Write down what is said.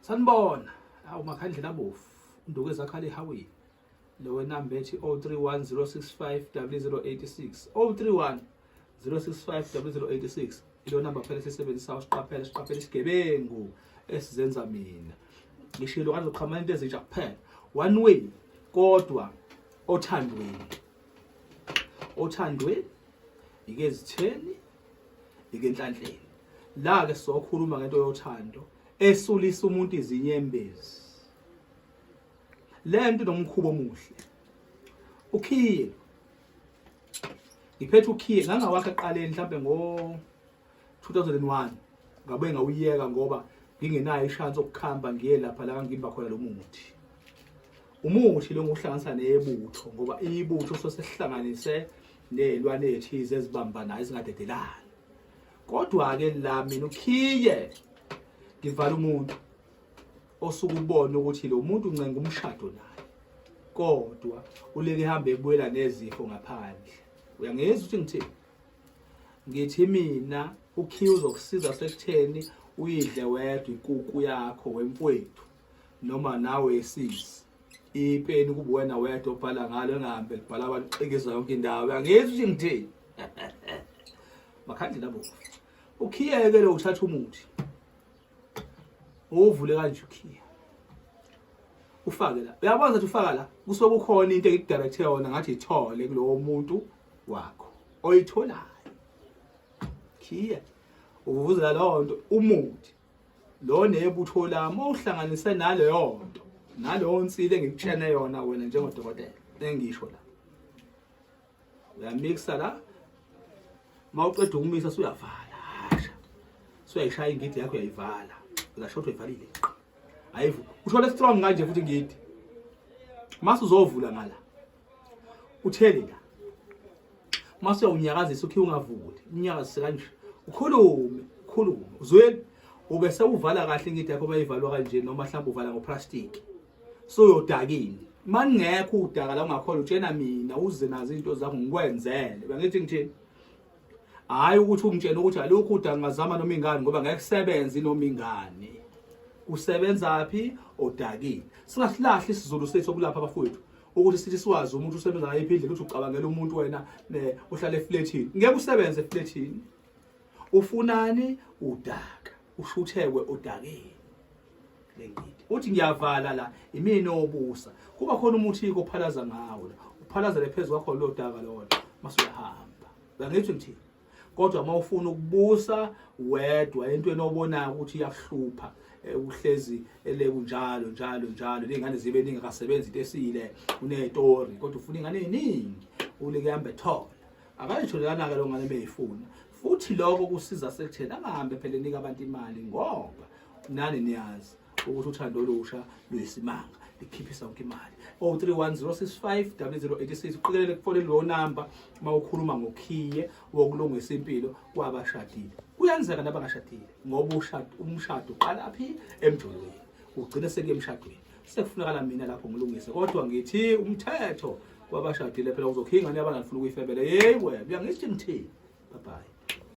Sanibona. Awu makhandlela abovu. Induku ezakhala ehawini. Lo wenamba ethi 0310650086. 031 0650086 ilo namba phela esisebenzisayo siqaphele siqaphele isigebengu esizenza mina. Ngishilo kanti uqhamuka into ezintsha kuphela. One way kodwa othandweni. Othandweni ike ezitheni ike enhlanhleni. La ke sokhuluma ngento yothando esulisa umuntu izinyembezi lento nomkhubo omuhle ukhiye ngiphethe ukhiye ngangawakha eqaleni mhlambe ngo 2001 ngabe ngawuyeka ngoba ngingenayo ishansi okukhamba ngiye lapha la ngimba khona lo muthi umuthi lo nguhlanganisa nebutho ngoba ibutho sosehlanganise nezilwane ethize ezibambanayo ezingadedelani kodwa-ke la mina ukhiye ngivala umuntu osuke ubone ukuthi lo muntu uncenga umshado naye kodwa uleke ehambe ebuyela nezifo ngaphandle uyangizwa ukuthi ngithini ngithi mina ukhiye uzokusiza sekutheni uyidle wedwa ikuku yakho wemfowethu noma nawe sisi ipeni kube wena wedwa obhala ngalo engahambe libhala abantu xikiza yonke indawo uyangizwa ukuthi ngithini makhandlela bo ukhiyeke lo uthatha umuthi uvule kanje ukhiye ufake la uyabona ukuthi ufaka la kusuke kukhona into engikudirecte yona ngathi ithole kulowo muntu wakho oyitholayo khiye uvuvuzela leyo nto umuthi lo nebutho lami owuhlanganise naleyo nto naleyo nsila engikutshene yona wena njengodokotela engisho la uyamixa la uma uqeda ukumisa suyavala hasha suyayishaya ingidi yakho uyayivala uzasho ukuthi uyivalile ayivu uthole strong kanje futhi ingidi mase uzovula ngala uthele la mase uyawunyakazisa ukhiye ungavuli unyakazise kanje ukhulume ukhulume uzweli ube sewuvala kahle ingidi yakho bayivalwa kanje noma mhlawumbe uvala ngoplastic suyodakini maningekho udaka la ungakholwa utshena mina uze nazo izinto zakho ngikwenzele bengithi ngithini hayi ukuthi ungitshena ukuthi alukho udaka ngazama noma ingane ngoba ngeke kusebenze noma ingane kusebenza phi odakile singasilahli isizulu sethu sokulapha abafowethu ukuthi sithi siwazi umuntu usebenza ngayiphi indlela ukuthi ucabangela umuntu wena ohlala eflethini ngeke usebenze eflethini ufunani udaka ushuthekwe odakeni lengidi uthi ngiyavala la imina obusa kuba khona umuthi ophalaza ngawo la uphalazele phezu kwakho lo daka lona mase uyahamba bangithi ngithini kodwa uma ufuna ukubusa wedwa entweni obonayo ukuthi iyakuhlupha eh, uhlezi eleku njalo njalo njalo ley'ngane zibe ningi akasebenzi into esile uneyitori kodwa ufuna ingane eyiningi uleke hambe thola akayitholelana-ke lo ngane beyifuna futhi lokho kusiza sekutheni angahambe phela enika abantu imali ngoba nani niyazi ukuthi uthando olusha luyisimanga likhiphisa yonke imali 0310650086 uqikelele kufonele leyo namba uma ukhuluma ngokhiye wokulungisa impilo kwabashadile kuyenzeka nabangashadile ngoba umshado uqala phi emjolweni ugcine sekuye emshadweni sekufunakala mina lapho ngilungise kodwa ngithi umthetho kwabashadile phela uzokhiya ingane yabantu alifuna ukuyifebela yeyi wena uyangisho ngithini bye bye.